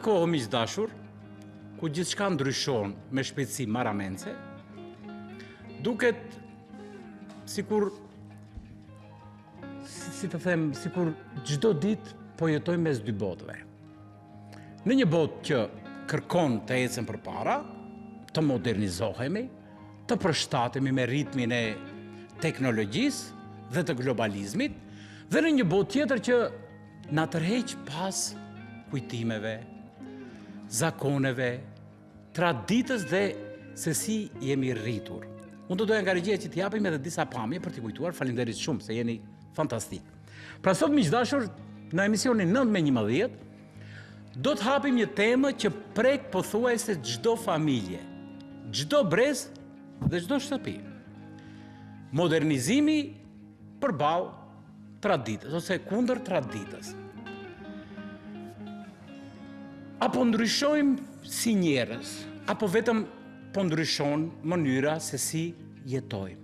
kohë miq të dashur, ku gjithçka ndryshon me shpejtësi marramendëse, duket sikur si të them, sikur çdo ditë po jetojmë mes dy botëve. Në një botë që kërkon të ecën përpara, të modernizohemi, të përshtatemi me ritmin e teknologjisë dhe të globalizmit, dhe në një botë tjetër që na tërheq pas kujtimeve, zakoneve, traditës dhe se si jemi rritur. Unë do doja nga regjia që t'japim edhe disa pamje për t'i kujtuar, faleminderit shumë se jeni fantastik. Pra sot miq të dashur, në emisionin 9 me 11, do të hapim një temë që prek pothuajse çdo familje, çdo brez dhe çdo shtëpi. Modernizimi përballë traditës ose kundër traditës. A po ndryshojmë si njerëz, apo vetëm po ndryshon mënyra se si jetojmë?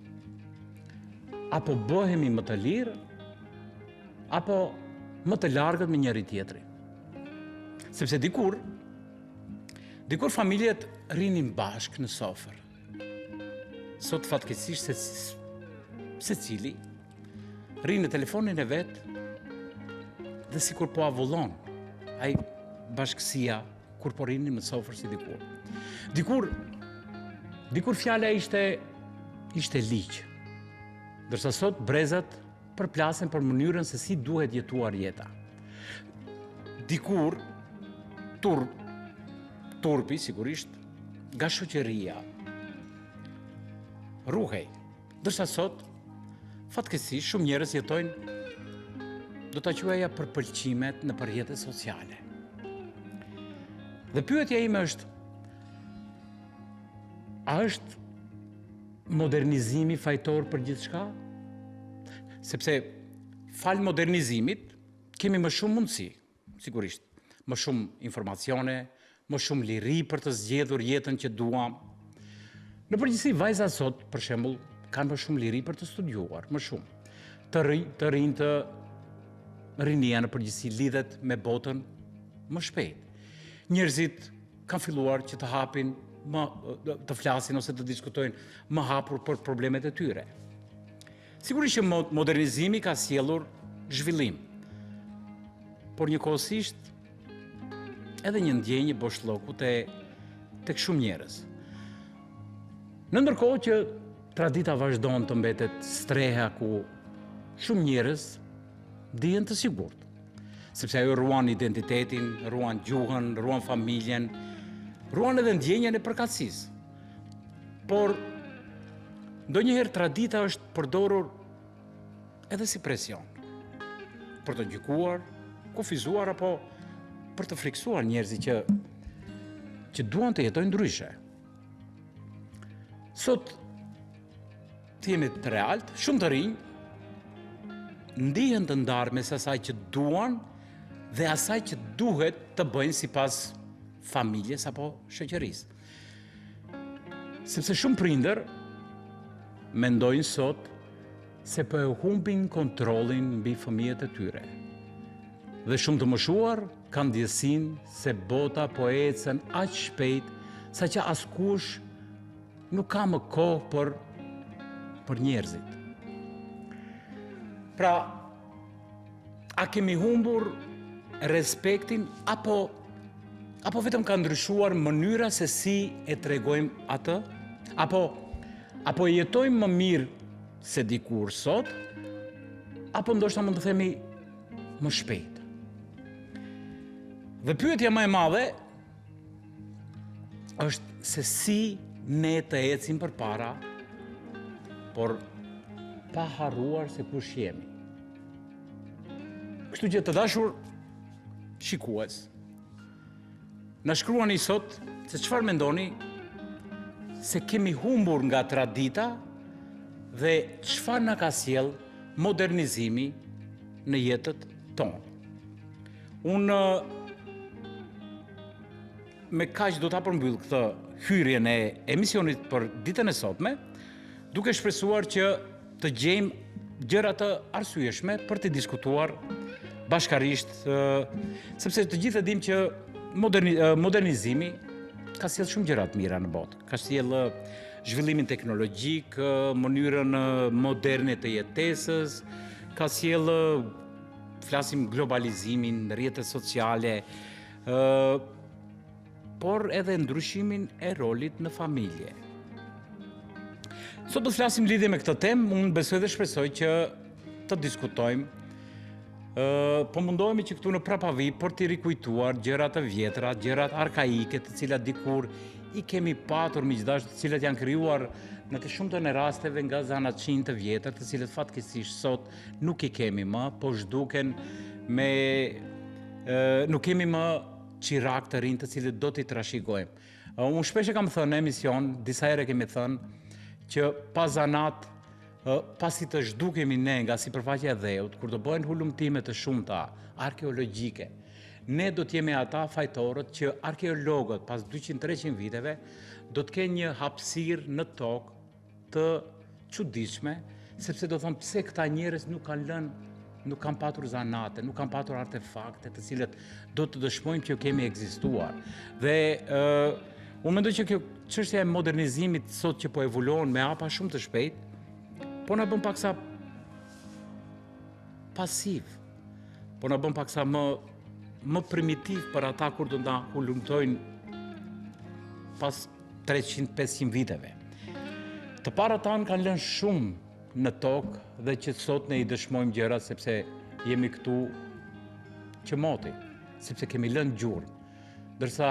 A po bëhemi më të lirë, apo më të largët me njëri-tjetrin? Sepse dikur, dikur familjet rrinin bashkë në sofër. Sot fatkeqësisht se, secili rri në telefonin e vet dhe sikur po avullon ai bashkësia kur po rrinin në sofër si dikur. Dikur, dikur fjala ishte, ishte ligj. Ndërsa sot brezat përplasen për mënyrën se si duhet jetuar jeta. Dikur, tur, turpi, sigurisht, nga shoqëria, ruhej. Ndërsa sot, fatkeqësisht, shumë njerëz jetojnë, do ta quaja për pëlqimet nëpër rrjete sociale. Dhe pyetja ime është, a është modernizimi fajtor për gjithçka? Sepse falë modernizimit, kemi më shumë mundësi, Sigurisht, më shumë informacione, më shumë liri për të zgjedhur jetën që duam. Në përgjithësi, vajzat sot, për shembull, kanë më shumë liri për të studiuar, më shumë. Të ri, të rinjtë, rinia në përgjithësi lidhet me botën më shpejt. Njerëzit kanë filluar që të hapin më të flasin ose të diskutojnë më hapur për problemet e tyre. Sigurisht që modernizimi ka sjellur zhvillim, por njëkohësisht edhe një ndjenjë boshllëku te tek shumë njerëz. Në ndërkohë që tradita vazhdon të mbetet streha ku shumë njerëz ndihen të sigurt, sepse ajo ruan identitetin, ruan gjuhën, ruan familjen, ruan edhe ndjenjën e përkatësisë. Por, ndonjëherë tradita është përdorur edhe si presion, për të gjykuar, kufizuar apo për të frikësuar njerëzit që që duan të jetojnë ndryshe. Sot të jemi të realt, shumë të rinj ndihen të ndarë mes asaj që duan dhe asaj që duhet të bëjnë sipas familjes apo shoqërisë. Sepse shumë prindër mendojnë sot se po e humbin kontrollin mbi fëmijët e tyre. Dhe shumë të moshuar kanë ndjesinë se bota po ecën aq shpejt saqë askush nuk ka më kohë për për njerëzit. Pra, A kemi humbur respektin apo apo vetëm ka ndryshuar mënyra se si e tregojmë atë? Apo apo e jetojmë më mirë se dikur sot? Apo ndoshta mund të themi më shpejt? Dhe pyetja më e madhe është se si ne të ecim përpara, por pa harruar se kush jemi. Kështu që të dashur shikues, na shkruani sot se çfarë mendoni se kemi humbur nga tradita dhe çfarë na ka sjellë modernizimi në jetët tona. Unë me kaq do ta përmbyll këtë hyrjen e emisionit për ditën e sotme, duke shpresuar që të gjejmë gjëra të arsyeshme për të diskutuar bashkarisht, sepse të gjithë e dimë që Moderni, modernizimi ka sjellë shumë gjëra të mira në botë. Ka sjellë zhvillimin teknologjik, mënyrën moderne të jetesës, ka sjellë flasim globalizimin, rrjetet sociale, ë por edhe ndryshimin e rolit në familje. Sot do të flasim lidhje me këtë temë, unë besoj dhe shpresoj që të diskutojmë. Ë po mundohemi që këtu në prapavijë për t'i rikujtuar gjëra të vjetra, gjërat arkaike, të cilat dikur i kemi patur miq të dashur, të cilat janë krijuar në të shumtën e rasteve nga zanatçinj të vjetër, të cilët fatkeqësisht sot nuk i kemi më, po zhduken me ë nuk kemi më çirakë të rinj të cilët do t'i trashëgojmë. Unë shpesh e kam thënë në emision, disa herë kemi thënë që pa zanat pasi të zhdukemi ne nga sipërfaqja e dheut, kur do bëhen hulumtime të shumta arkeologjike, ne do të jemi ata fajtorët që arkeologët pas 200-300 viteve do të kenë një hapësirë në tokë të çuditshme, sepse do thonë pse këta njerëz nuk kanë lënë nuk kanë patur zanate, nuk kanë patur artefakte të cilët do të dëshmojnë që kemi ekzistuar. Dhe ë uh, unë mendoj që kjo çështja e modernizimit sot që po evoluon me hapa shumë të shpejt, po na bën paksa pasiv. Po na bën paksa më më primitiv për ata kur do na hulumtojnë pas 300-500 viteve. Të parët tanë kanë lënë shumë në tokë dhe që sot ne i dëshmojmë gjërat sepse jemi këtu që moti, sepse kemi lënë gjurmë. Ndërsa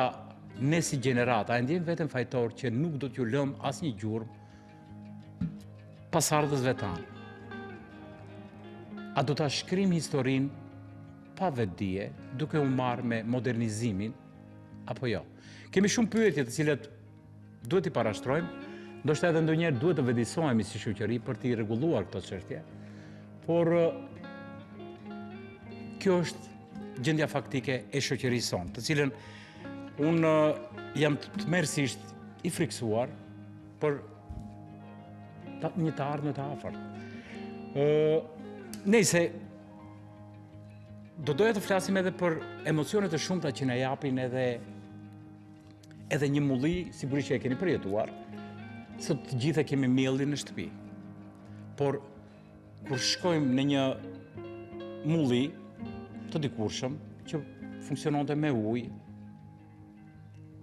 ne si gjenerata e ndjejmë veten fajtor që nuk do t'ju lëmë asnjë gjurmë pasardhësve tanë. A do ta shkrijmë historinë pa vetëdije, duke u marrë me modernizimin, apo jo? Kemi shumë pyetje të cilat duhet t'i parashtrojmë, ndoshta edhe ndonjëherë duhet të vetëdijesohemi si shoqëri për t'i rregulluar këto çështje. Por kjo është gjendja faktike e shoqërisë sonë, të cilën unë jam tmerrësisht i frikësuar për ta, një të ardhme të afërt. Ë, nejse do doja të flasim edhe për emocionet e shumta që na japin edhe edhe një mulli, sigurisht që e keni përjetuar, sot të gjithë e kemi miellin në shtëpi. Por kur shkojmë në një mulli të dikurshëm që funksiononte me ujë,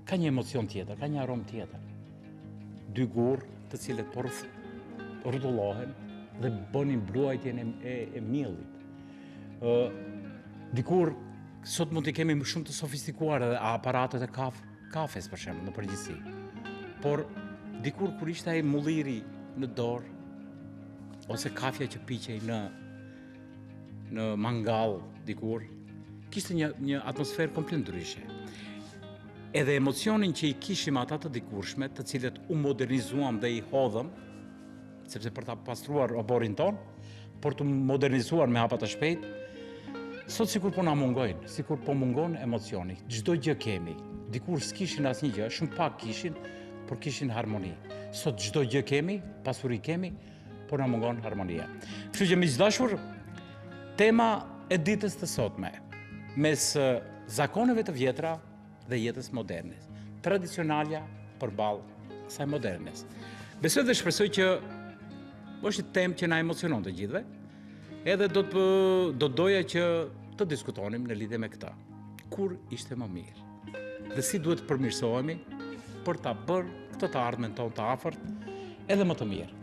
ka një emocion tjetër, ka një aromë tjetër. Dy gurë të cilët po rrotullohen dhe bënin bluajtjen e, e, e miellit. Ë dikur sot mund t'i kemi më shumë të sofistikuar edhe aparatet e kaf, kafes për shembull në përgjithësi. Por dikur kur ishte ai mulliri në dorë ose kafja që piqej në në mangall dikur, kishte një një atmosferë komplet ndryshe. Edhe emocionin që i kishim ata të dikurshme, të cilët u modernizuam dhe i hodhëm, sepse për ta pastruar oborrin tonë, për t'u modernizuar me hapa të shpejtë, sot sikur po na mungojnë, sikur po mungon emocioni. Çdo gjë kemi. Dikur s'kishin asnjë gjë, shumë pak kishin, por kishin harmoni. Sot çdo gjë kemi, pasuri kemi, por na mungon harmonia. Kështu që miq të dashur, tema e ditës të sotme mes zakoneve të vjetra dhe jetës moderne. Tradicionalja përballë kësaj modernes. Besoj dhe shpresoj që është një temë që na emocionon të gjithëve. Edhe do të do doja që të diskutonim në lidhje me këtë. Kur ishte më mirë? Dhe si duhet të përmirësohemi për ta bërë këtë të ardhmen tonë të afërt edhe më të mirë.